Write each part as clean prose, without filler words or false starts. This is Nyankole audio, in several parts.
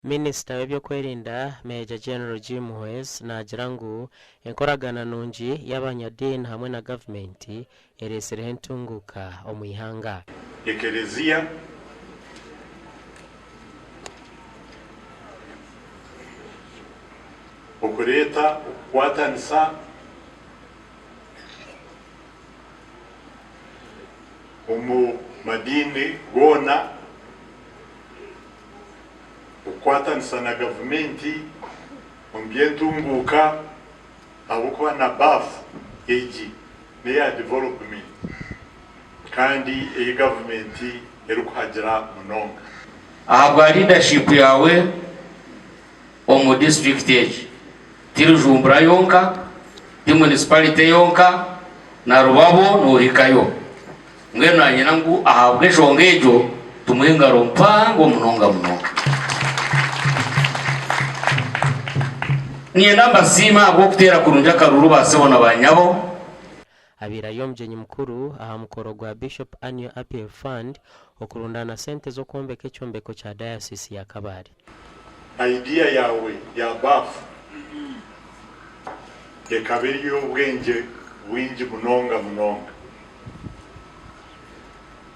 Minisita w'eby'okwerinda, Major General Jim Muhwezi naagira ngu enkoragana nungi y'abanyadiini hamwe na gavumenti eretsireho entunguuka omu ihanga. Ekelezia okureeta okukwatanisa omu madiini goona. Okukwatanisa na gavumenti omu by'entunguuka ahabw'okuba na BAF egi n'eya development kandi ei gavumenti erikuhagira munonga. Ahabwa leadership yaawe omu district egi, ti Rujumbura yonka, ti municipality yonka, na Rubabo nohikayo. Mbwenu nanyenda ngu ahabw'enshonga egyo tumuhe engaro mpango munonga munonga. Niinyenda mbasiime ahabw'okuteera kurungi akaruru ba sebo na ba nyabo. Abaire ari omugyenyi mukuru aha mukoro gwa Bishop Annual Appeal Fund okurundaana sente z'okwombeka ekyombeko kya Diocese ya Kabale. Idea yaawe ya baafu ekaba eri ey'obwengye bwingi munonga munonga.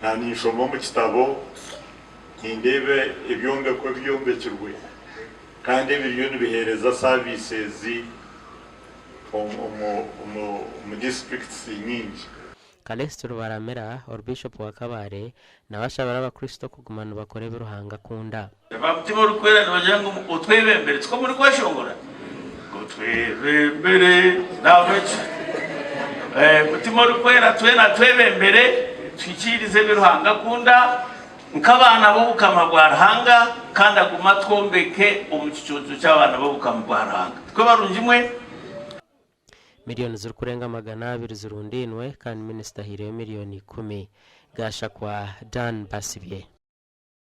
Na ninshoma omu kitabo nindeeba ebyombeko ebyombekirwe kandi ebiriyo nibiheereza services omu districts nyingi. Calest Rubaramira, Orubiishopu wa Kabale, nawe ashabire abakristo kuguma nibakora ebi Ruhanga akunda. Ba Mutima Orikwera nibagira ngu otwebembere, tikwo murikweshongora? Ngu otwebembere, nahabwekyo Mutima Orikwera twena atwebembere tuhikiirize ebi Ruhanga akunda nk'abaana b'obukama bwa Ruhanga kandi agume atwombeke omu kiconco ky'abaana b'obukama bwa Ruhanga. Tikwo barungi mwe? Miriyoni zirikurenga 200 zirundainwe kandi minisita ahaireyo miriyoni ikumi. Gashakwa Dan Basibye.